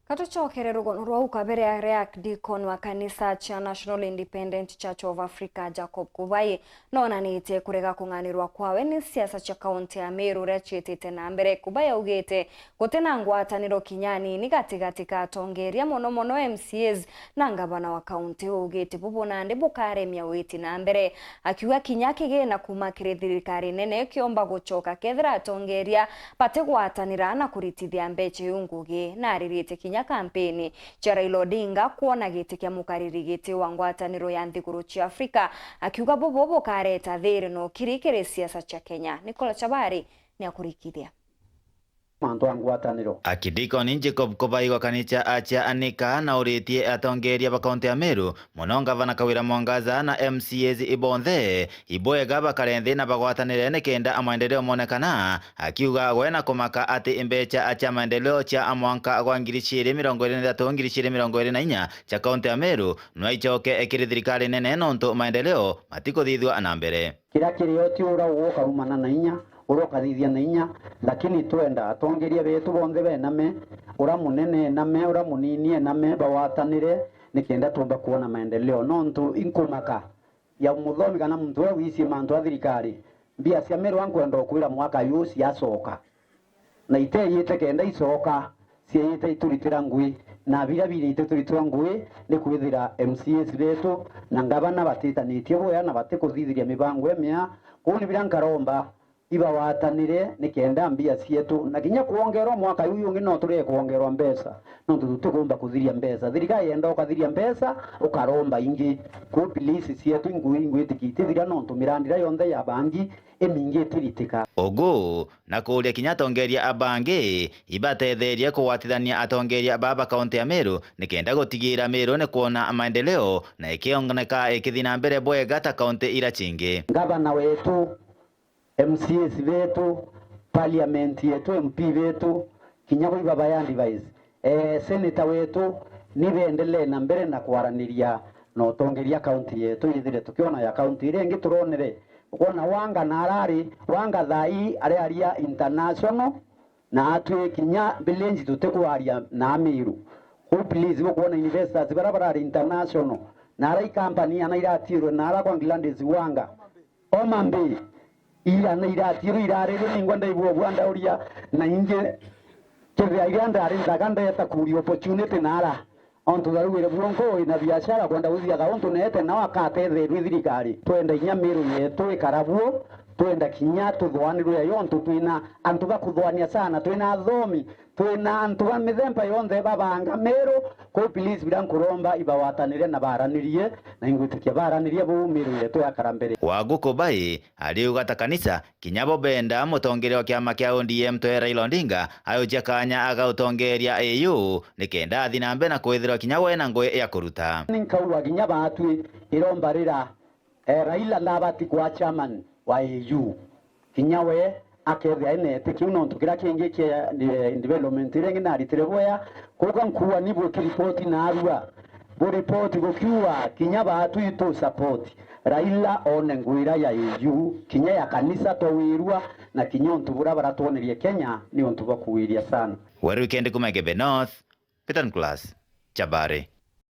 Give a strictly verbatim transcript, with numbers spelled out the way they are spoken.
Katucokere rugono rwau kabere. Aria Archdeacon wa kanisa cia National Independent Church of Africa, Jacob Kubai, nonanitie kurega kung'anirwa kwawe ni siasa cia kaunti ya Meru uria ciitite na mbere. Kubai augite guti na ngwataniro kinya anini gatigati ka atongeria, mono mono M C As, na ngavana wa kaunti. Augite bubu nandi bukaremia witi na mbere, akiuga kinya kigina kuuma kiri thirikari nene kiomba gucoka kethira atongeria batigwatanira na kuritithia mbeca iu ngugi. Na ariritie kinya kampeni cia Raila Odinga kwona giti kia mukariri giti wa ngwataniro ya nthiguru cia Afrika, akiuga bubu bukareta thiri na ukiri kiri siasa cia Kenya. Nicola Chabari ni akurikithia. Mantu a ngwataniro. Akidikoni Jacob Kubai wa kanisa acia Anika na uritie atongeria ba kaunti ya Meru, mono ngavana Kawira Mwangaza na M C As ibonthe, ibwega bakare nthi na bagwatanire nikenda maendeleo monekana, akiuga gwe na kumaka ati mbeca cia maendeleo cia mwanka gwa ngiri ciiri mirongo iri na ithatu, ngiri ciiri mirongo iri na inya cia kaunti ya Meru no icoke kiri thirikari nene nontu maendeleo matikuthithua na mbere. Kiria kiri o ti ura ukarumana na inya, ura ukathithia na inya, lakini twenda atongeria betu bonthe bename, ura munene ename, ura munini ename, bawatanire nikenda tumba kuona maendeleo. Nontu inkumaka ya muthomi kana muntu uria wicie mantu a thirikari, mbia cia Meru nkwenda ukwira mwaka yu ciacoka. Na iteyite kenda icoka, cieyite ituritira ngui, na biria birite turitira ngui ni kwithira M C As betu na ngavana batitanitie bwea na batikuthithiria mibango imia. Kuu ni biria nkaromba ibawatanire nikenda mbia cietu, na kinya kwongerwa mwaka yu yungi no turee kwongerwa mbeca, nontu tutikumba kuthiria mbeca. Thirikari yenda ukathiria mbeca, ukaromba ingi. Kuu please cietu ingui ingwitiki itithira nontu mirandi iria yonthe ya bangi imingi itiritika. Ugu na kuuria kinya atongeria a bangi ibatetherie kugwatithania atongeria baa ba kaunti ya Meru nikenda gutigira Meru ni kwona maendeleo na ikioneka ikithi na mbere bwega ta kaunti ira cingi. Ngavana wetu, M C As betu, parliament yetu, M P betu, kinya bo ibabaya advice. Eh, senator wetu, ni beendelee na mbere na kwaraniria na utongeria kaunti yetu, yithire tukiona ya kaunti iria ingi turonere. Ukwona Wanga na arari, Wanga thaa ii arearia international, na atwi kinya village tutikwaria na Amiru. Kuu please, bukwona investors bara barari international, na ara i company ana iratirwe na ara kwa Gladys Wanga. Homa Bay, ira na iratirwe irarirwe ningwa ndaigua bwa ndauria, na ingi kethira iria ndari nthaga ndeta kuria opportunity na ara. Ontu tharugire bwonko wina biashara kwenda guthithaga untu neete nao akatetherua i thirikari. Twenda inya Meru yetu ikara buo, twenda kinya tuthwanirwe yo ontu twina antu ba kuthwania sana, twina athomi, twina antu ba mithemba yonthe babanga Meru. Kuu please, biria nkuromba ibawatanire na baranirie, na ingwitikia baranirie buu Meru yetu yakara mbere. Wagu Kubai ariuga ta kanisa kinya bo benda mutongeria wa kiama kia O D M twe Raila Odinga ayukia kanya aga utongeria A U nikenda athi na mbere na kwithirwa kinya we na ngui ya kuruta. Ni nkauga kinya baatwi iromba rira, eh, Raila ndabati kwa chairman wa A U. Kinya we akethia ene eti kiu nontu kiria kingi kia, eh, development iria ingi naritire bwea. Kuuga nkuua ni bwikiripoti naarua. Buripoti gukiuga kinya baatwi itu support Raila one ngwira ya A U, kinya ya kanisa twawirua, na kinya untu buria baratwonerie Kenya ni untu bwa kuwiria sana. Weru Weekend kuma Igembe North, Peter Nicholas, Chabari.